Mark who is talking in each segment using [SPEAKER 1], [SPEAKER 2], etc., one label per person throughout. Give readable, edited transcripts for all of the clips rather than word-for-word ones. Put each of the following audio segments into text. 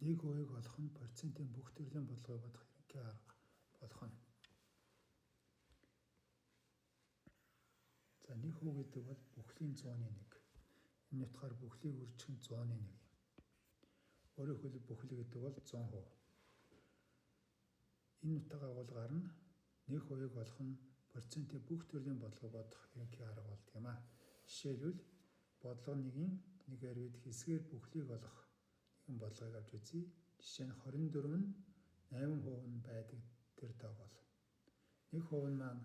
[SPEAKER 1] 1%-ийг олох нь процентын бүх төрлийн бодлогыг бодох ерөнхий арга болох нь. За 1% гэдэг бол бүхлийн 100-ны 1. Энэ утгаар бүхлийг үржих нь 100-ны 1 юм. Өөрөөр хэлбэл бүхэл гэдэг бол 100%. Энэ утга агуулгаар нь 1%-ийг олох нь процентын бүх төрлийн бодлого бодох ерөнхий арга болдог юм а. Жишээлбэл бодлого нэгийн нэгээр бид хэсгээр бүхлийг олох нэгэн бодлогыг авч үзье. Жишээ нь 24 нь 8% нь байдаг тэр тоо бол. 1% нь маань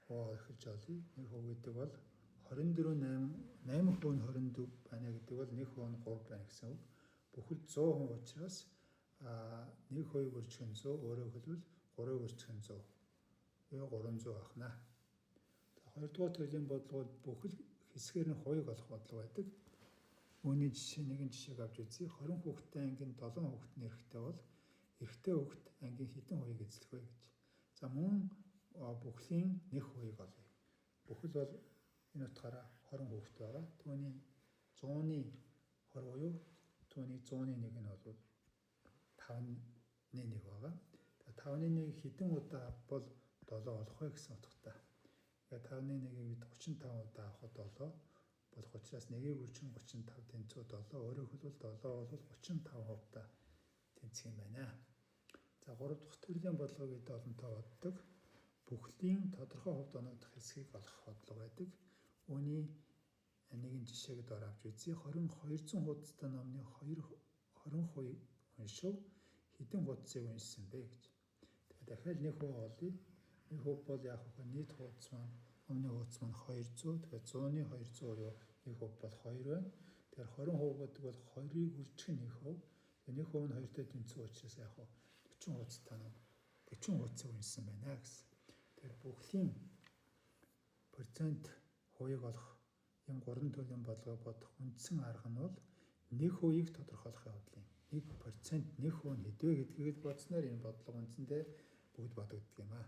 [SPEAKER 1] хуваа эхэлж олъё. 1% гэдэг бол 24 8 8% нь 24 байна гэдэг бол 1% нь 3 байна гэсэн үг. Бүхэл 100% учраас 1%-ийг үржих нь 100, өөрөөр хэлбэл 3-ыг үржих нь 100. Юу 300 ахна. За хоёрдугаар төрлийн бодлого бол бүхэл хэсгээр нь хувийг олох бодлого байдаг. Үүний жишээ нэгэн жишээг авч үзье. 20 хүүхэдтэй ангийн 7 хүүхэд нь эрэгтэй бол эрэгтэй хүүхэд ангийн хэдэн хувийг эзлэх вэ гэж. За мөн бүхлийн 1%-ийг олъё. Бүхэл бол энэ утгаараа 20 хүүхэд байгаа. Түүний 100-ны 20 буюу түүний 100-ны 1 нь бол 5-ны 1 байгаа. 5-ны 1 хэдэн удаа бол 7 олох вэ гэсэн утгатай. Тэгээд 5-ны 1-ийг бид 35 удаа авахад 7 болох учраас 1-ийг үржин 35 тэнцүү 7, өөрөөр хэлбэл 7 бол 35% та тэнцэх юм байна. За 3 дахь төрлийн бодлогыг бид олонтоо боддог. Бүхлийн тодорхой хувьд оногдох хэсгийг олох бодлого байдаг. Үүний нэгэн жишээг дор авч үзье. 20 200 хуудастай номны 2 20% уншив, хэдэн хуудсыг уншсан бэ гэж. Тэгээд дахиад 1% олъё. 1% бол яг хөө нийт хуудас маань номны хуудас маань 200. Тэгээд 100-ны 200 буюу 1% бол 2 байна. Тэгэхээр 20% гэдэг бол 20-ыг үржих нь 1%. Тэгээд 1% нь 2-той тэнцүү учраас яг хөө 40 хуудастай ном 40 хуудсыг уншсан байна гэсэн. Тэгэхээр бүхлийн процент хувийг олох энэ гурван төрлийн бодлогыг бодох үндсэн арга нь бол 1%-ийг тодорхойлох явдал юм. 1% 1% нь хэдвэ гэдгийг л бодсноор энэ бодлого үндсэндээ бүгд бодогддог юм аа.